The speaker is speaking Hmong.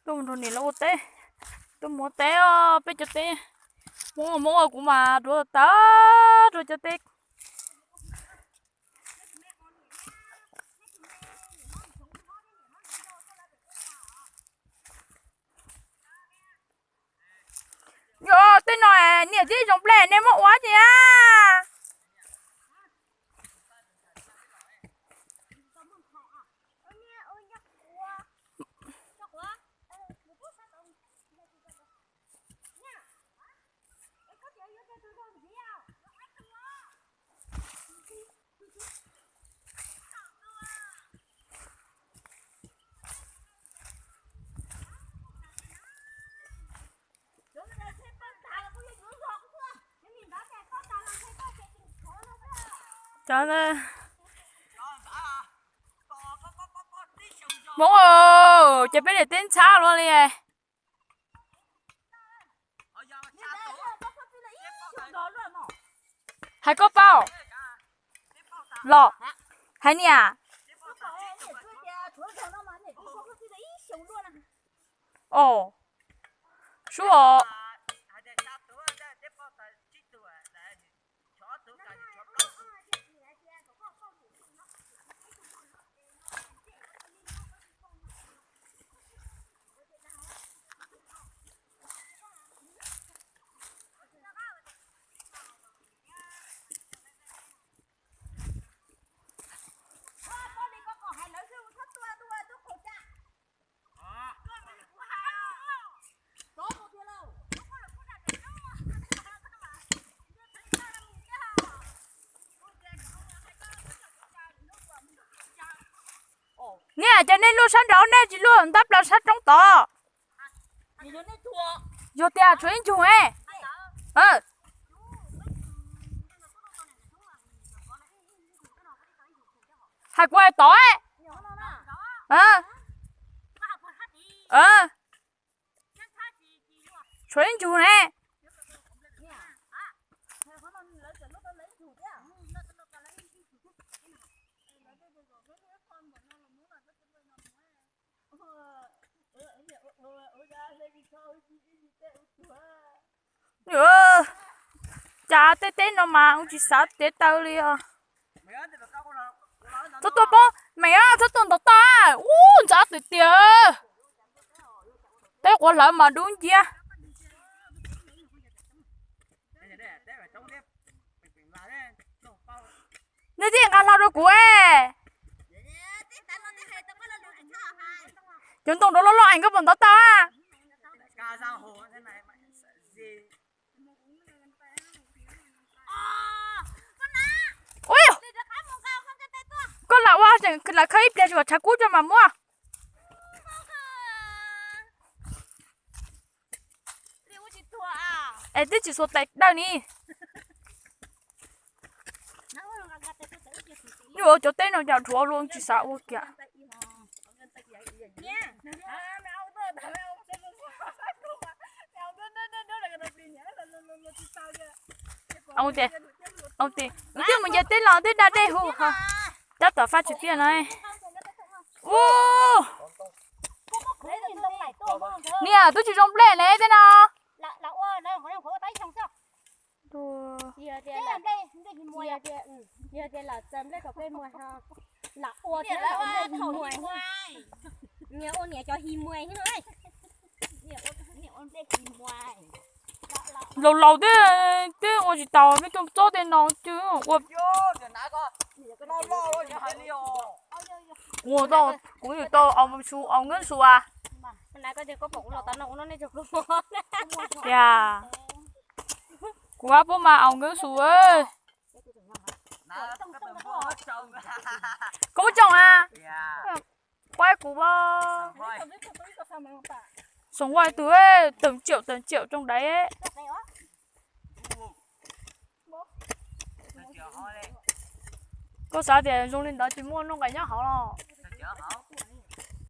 Tuaj mus nrog niam lawv ua teb, tuaj mus ua teb os, peb cov teb Hmoob, Hmoob ua kuv mas duav tag rau cov teb. Yog tej no niam tib zoo nplej nej muab ua ces a. Cov Hmoob, ces peb niam teb ntxhab luaj li. Hais koj paub los, hais niam. Os, sub os. Niam, ces nej luaj sab nraud, nej tsis luaj ntab plaws sab roob tod? Yog tias tshuav ib ntsug e. Hais kuv hais tod. Tshuav ib ntsug ne. Cas tej teb no mas ua tsis xav tev taw li os. Txhob tuaj poob meem, txhob tuaj ntov toj. Ub, ntxhab tiag tiag. Teb quav hlawv mas dub nciab. Nej tib nqa hlo rau kuv. Cov ntoo rov loj loj es koj puas ntov tau a? Ua, koj lam ua, lam khawb ib pliag tsis kom tshav kub tso mas muab. Es twb tsis xuas tais dawb ni. Yuav cov teb no cas dhuav luaj tsis xav ua kiag. Ua tias, ua tias, twb mus nce teb los twb da dej hu ho tab tom faj tsis tiag no. Ub, niam, twb tsis zoo nplej ne tej no. Laus laus thiab, twb ua tsis tau, peb tuaj txob tej no ces ua. Kuv, kuv yuav tau au nkeeb su as. Tias, kuv ab pub mas au nkeeb su. Koj muab tsoom a, quaj kuv. Xoom ua tus tawm tsiaum tawm tsiaum rooj daiv. Koj xav tias zoo li ntawd tsis muaj nuj nqis nyob hauv los?